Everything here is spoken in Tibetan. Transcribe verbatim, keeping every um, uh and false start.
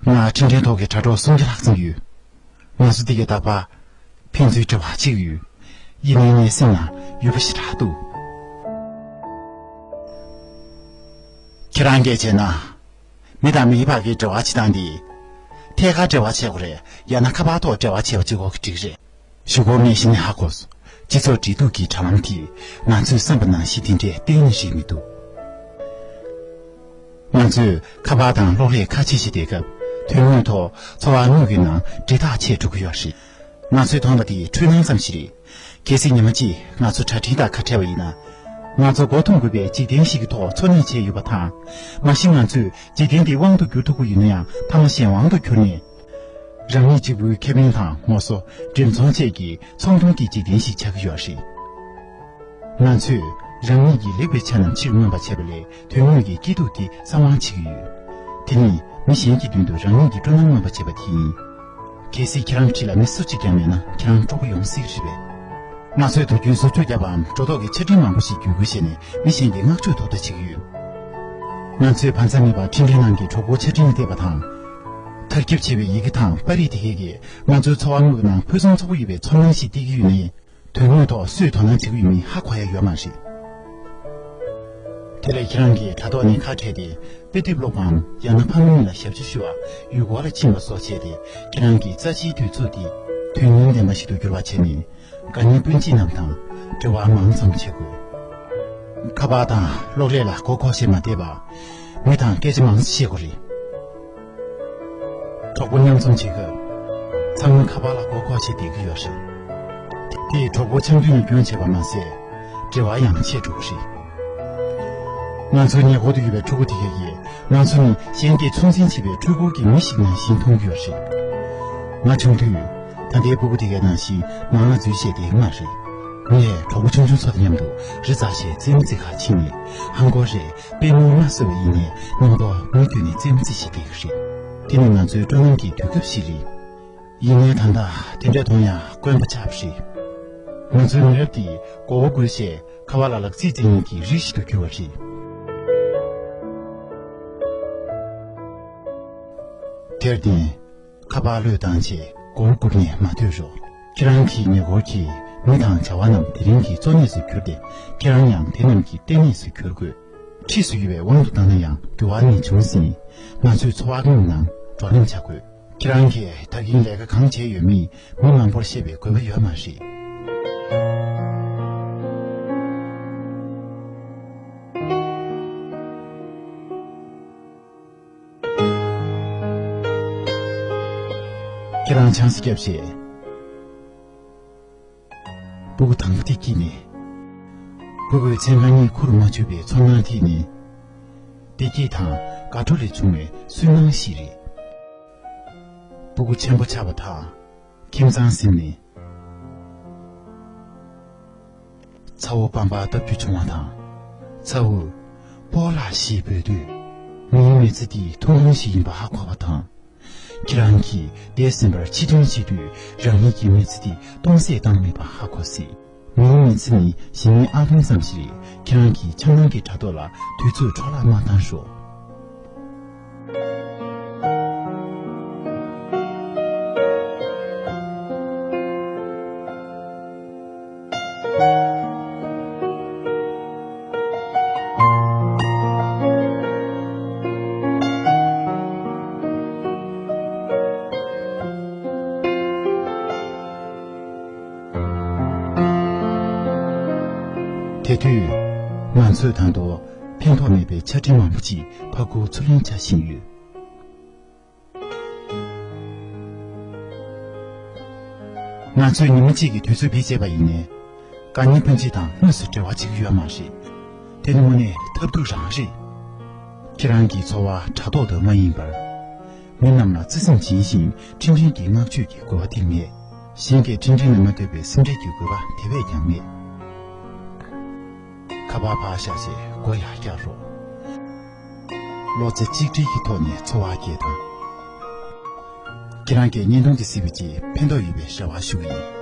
ང་འཕྲིན་ཕྲན་ཐོག་གི་དྲ་གྲོགས་སུམ་བརྒྱ་ལྷག་ཙམ་ཡོད། ང་ཚོ་འདི་གའི་རྟག་པར་ཕན་ཚུན་འབྲེལ་བ་བྱེད་ཀྱི་ཡོད། ཡིན་ནའི་ངའི་སེམས་ནང་ཡུལ་པ་ཞེ་དྲག་འདུག་ཁྱེད་རང་གིས་བྱས་ན། མི་དང་མིའི་བར་གྱི་འབྲེལ་བ་བྱེད་སྟངས་འདི། ཐད་ཀར་འབྲེལ་བ་བྱེད་དགོས་རེད། ཡང་ན་ཁ་པར་ཐོག་འབྲེལ་བ་བྱེད་པ་གཅིག་པོ་གིས་འགྲིག་རེད། གཞུག་གུ་ངས་གཞི་ནས་ཧ་གོ་སོང་། སྤྱི་ཚོགས་འབྲེལ་གཏུག་གི་དྲ་ལམ་དེས་ང་ཚོས་བསམ་པ་ནང་བཞིན་དེ་འདྲས་གཏན་ནས་རེད་མི་འདུག་ང་ཚོས་ཁ་པར་དང་གློག་ཀླད་ཁ་ཕྱེ་བཞིན་བསྡད་སྐབས། དོན་དངོས་ཐོག་འཚོ་བ་དངོས་ཀྱི་ནང་འདྲེད་ཐག་ཆད་འགྲོ་གི་ཡོད་རེད། ང་ཚོས་མཐོང་བ་དེ་འཕྲུལ་སྣང་ཙམ་ཞིག་རེད། གལ་སྲིད་ཉི་མ་གཅིག་ང་ཚོ་དྲ་འཕྲིན་དང་ཁ་བྲལ་བ་ཡིན་ན། ང་ཚོ་མགོ་འཐོམས་དགོས་པའི་འཇིག་རྟེན་ཞིག་གི་ཐོག་འཚོ་གནས་བྱས་ཡོད་པ་དང་། མ་གཞི་ང་ཚོས་འཇིག་རྟེན་འདི་དབང་དུ་བསྒྱུར་ཐུབ་ཀྱི་ཡོད་ན་ཡང་། མཐའ་མ་གཞན་དབང་དུ་གྱུར་ནས། རང་ཉིད་གཅིག་པུའི་ཁེ་ཕན་དང་ངོ་སོ། འགྲེམས་ཚོང་བཅས་ཀྱི་ཚོང་དོན་གྱི་འཇིག་རྟེན་ཞིག་ཆགས་ཀྱི་ཡོད་རེད། ང་ཚོས་རང་ཉིད་ཀྱི་ལེགས་པའི་ཆ་རྣམས་ཕྱིར་མངོན་པར་བྱས་པ་ལས། དོན་དངོས་ཀྱི་སྐྱིད་སྡུག་དེ་གསང་བ་བྱེད་ཀྱི་ཡོད། དེ་ནི་མི་གཞན་གྱི་མདུན་དུ་རང་ཉིད་ཀྱི་སྤྲོ་སྣང་མངོན་པར་བྱེད་པ་དེ་ཡིན། གལ་སྲིད་ཁྱེད་རང་འཁྲིས་ལ་མི་སུ་གཅིག་ཀྱང་མེད་ན། ཁྱེད་རང་སྤྲོ་པོ་ཡོང་སྲིད་རེད་པས། ང་ཚོས་དུས་རྒྱུན་ཟུར་འཇོག་བརྒྱབ་པའམ་སྒྲོ་འདོགས་ཀྱི་ཆ་འཕྲིན་མང་པོ་ཞིག་བརྒྱུད་སྐུལ་བྱས་ནས་མི་གཞན་གྱི་བསྔགས་བརྗོད་ཐོབ་ཐབས་བྱེད་ཀྱི་ཡོད། ང་ཚོས་བར་མཚམས་མེད་པར་འཕྲིན་ཕྲན་ནང་གི་གྲོགས་པོ་ཆ་འཕྲིན་ལ་བལྟས་པ་དང་། དར་ཁྱབ་ཆེ་བའི་ཡི་གེ་དང་པར་རིས་དེ་གས་ཀྱིས་ང་ཚོའི་འཚོ་བ་དངོས་ཀྱི་ནང་ཕུན་སུམ་ཚོགས་པོ་ཡོད་པའི་ཚོར་སྣང་ཞིག་སྟེར་གྱི་ཡོད་ནའི། དོན་དངོས་ཐོག་སུས་དོ་སྣང་བྱེད་ཀྱི་ཡོད་མིན་ཧ་གོ་ཡ་ཡོད་མ་རེད། དེ་ལས་ཁྱེད་རང་གིས་དྲ་ཐོག་ནས་ཁ་བྲལ་ཏེ། དཔེ་དེབ་ཀློག་པའམ་ཡང་ན་ཕ་མ་གཉིས་ལ་ཞབས་ཞུ་ཞུ་བ། ཡུལ་སྐོར་ལ་ཕྱིན་པ་སོགས་བྱས་ཏེ། ཁྱེད་རང་གི་རྩ་ཆེའི་དུས་ཚོད་དེ་དོན་སྙིང་ལྡན་པ་ཞིག་ཏུ་འགྱུར་བ་བྱས་ནས། དགའ་ཉེ་སྤུན་མཆེད་རྣམས་དང་འབྲེལ་བ་མང་ཙམ་བྱེད་དགོས། ཁ་པར་དང་གློག་ཀླད་ལ་མགོ་འཁོར་བྱས་མ་བསྡད་པར། མི་དང་སྐད་ཆ་མང་ཙམ་བཤད་དགོས་རེད། གྲོགས་པོ་མཉམ་འཛོམས་བྱེད་སྐབས། ཚང་མ་ཁ་པར་ལ་མགོ་འཁོར་བྱས་བསྡད་ཀྱི་ཡོད་རེད། དེས་གྲོགས་པོ་འཆམ་མཐུན་ལ་སྐྱོན་བྱེད་པ་མ་ཟད། འབྲེལ་བ་ཡང་ཆད་འགྲོ་གི་རེད། ང་ཚོའི་ཉེ་འཁོར་དུ་ཡོད་པའི་ཕྲུ་གུ་དེ་གས་ཀྱིས་ང་ཚོ་ནི་གཞན་གྱིས་ཚོད་འཛིན་བྱེད་པའི་འཕྲུལ་འཁོར་གྱི་མི་ཞིག་ནང་བཞིན་མཐོང་གི་ཡོད་རེད། ང་ཆུང་དུས། ད་ལྟའི་ཕྲུ་གུ་དེ་གའི་ནང་བཞིན་མང་ལ་འཛུལ་བཤད་དེ་མ་རེད། ངས་གྲོགས་པོ་ཆུང་ཆུང་ཚོ་དང་མཉམ་དུ་རི་རྩ་ཞེས་རྩེད་མོ་རྩེ་གར་ཕྱིན་ནས། ཧང་གོ་རེ། པད་མོ་མ་སོ་བའི་ཡིན་ནས་མཉམ་དུ་མུ་མཐུད་ནས་རྩེད་མོ་རྩེ་བཞིན་བསྡད་ཀྱི་རེད། དེ་ནི་ང་ཚོའི་སྤྲོ་སྣང་གི་དུས་སྐབས་ཤིག་རེད། ཡིན་ནའི་ད་ལྟ་དེ་འདྲ་མཐོང་ཡང་དཀོན་པོ་ཆགས་པ་རེད། ང་ཚོའི་མི་རབས་འདིས་མགོ་བོ་སྒུར་བྱས་ཁ་པར་ལ་ལག་རྩིས་རྩེད་མཁན་གྱི་རིགས་ཤིག་ཏུ་གྱུར་བ་རེད། དེར་བརྟེན། ཁ་པར་བློས་བཏང་རྗེས་མགོ་བོ་སྒུར་ནས་མ་སྡོད་རོགས། ཁྱེད་རང་གི་ཉེ་འཁོར་གྱི་མི་དང་བྱ་བ་རྣམས་དེ་རིང་གི་གཙོ་གནད་སུ་གྱུར་ཏེ། ཁྱེད་རང་ཡང་དེ་རྣམས་ཀྱི་ལྟེ་གནས་སུ་གྱུར་དགོས། འཁྲིས་སུ་ཡོད་པའི་དབང་དུ་བཏང་ན་ཡང་འགྱུར་བ་ནི་འབྱུང་སྲིད། ང་ཚོས་འཚོ་བ་དངོས་ནང་བགྲོ་གླེང་བྱ་དགོས། ཁྱེད་རང་གིས་ད་གིན་ལས་ཀ་གང་བྱས་ཡོད་མེད་མི་མང་པོར་བཤད་པའི་དགོས་པ་ཡོད་མ་རེད། ཁྱེད་རང་ཆང་ས་བརྒྱབ་རྗེས། སྤུ་གུ་དང་པོ་དེ་སྐྱེས་ནས། སྤུ་གུའི་མཚན་གང་ཉིད་ཁུར་མ་ཆུད་པའི་ཚོར་སྣང་དེ་ནི། བདེ་སྐྱིད་དང་དགའ་སྤྲོ་ལས་བྱུང་བའི་སུན་སྣང་ཞིག་རེད། སྤུ་གུ་ཆེན་པོ་ཆགས་པ་དང་། ཁྱིམ་ཚང་ཟིན་ནས། ཚ་བོ་པང་པར་བཏབ་རྒྱུ་བྱུང་བ་དང་། ཚ་བོས། སྤོ་ལགས་ཞེས་འབོད་དུས། མིའི་མི་ཚེ་འདི་ཐུང་ཐུང་ཞིག་ཡིན་པ་ཧ་གོ་བ་དང་། ཁྱེད་རང་གིས་འདས་ཟིན་པར་ཕྱིར་དྲན་བྱེད་དུས། རང་ཉིད་ཀྱི་མི་ཚེ་འདི་སྟོང་ཟད་བཏང་མེད་པ་ཧ་གོ་སྲིད། མིའི་མི་ཚེ་ནི་གཞི་མེད་ཨང་གྲངས་ཙམ་ཞིག་རེད། ཁྱེད་རང་གིས་འཆར་སྣང་གི་དྲ་ཐོག་ལ་དུས་ཚོད་འཕྲོ་བརླག་མ་བཏང་རོགས། དེ་དུས། ང་ཚོས་ད་དུང་ཕན་ཐོགས་མེད་པའི་ཆ་འཕྲིན་མང་པོ་ཅིག་ཕར་འགུག་ཚུར་ལེན་བྱ་བཞིན་ཡོད། ང་ཚོས་ཉི་མ་གཅིག་གི་དུས་ཚོད་བེད་སྤྱད་པ་ཡིན་ནའི། དགའ་ཉེ་སྤུན་མཆེད་དང་དངོས་སུ་འབྲེལ་བ་བྱེད་ཀྱི་ཡོད་མ་རེད། དེ་ནི་དངོས་གནས་ཐབས་སྡུག་རང་རེད། ཁྱེད་རང་གི་འཚོ་བ་དྲ་ཐོག་ཏུ་མ་ཡིན་པར། མི་རྣམས་ལ་བརྩེ་སེམས་སྦྱིན་ཞིང་འཕྲིན་ཕྲན་གྱི་བསྔགས་བརྗོད་ཀྱི་དགོས་པ་དེ་མེད། གཞན་གྱི་འཕྲིན་ཕྲན་ནས་མ་ཐོས་པའི་སེམས་ཁྲལ་གྱི་དགོས་པ་དེ་བས་ཀྱང་མེད། ཁ་པར་ཕར་བཞག་རྗེས་སྒོ་ཡར་བཀྱག་རོགས། བློ་རྩེ་གཅིག་སྒྲིལ་གྱི་ཐོག་ནས་འཚོ་བ་སྐྱེལ་དང་། ཁྱེད་རང་གིས་བརྙན་ཐུང་འདི་གཟིགས་པའི་རྗེས་ཕན་ཐོགས་ཡོད་པའི་རེ་བ་ཞུ་གི་ཡིན།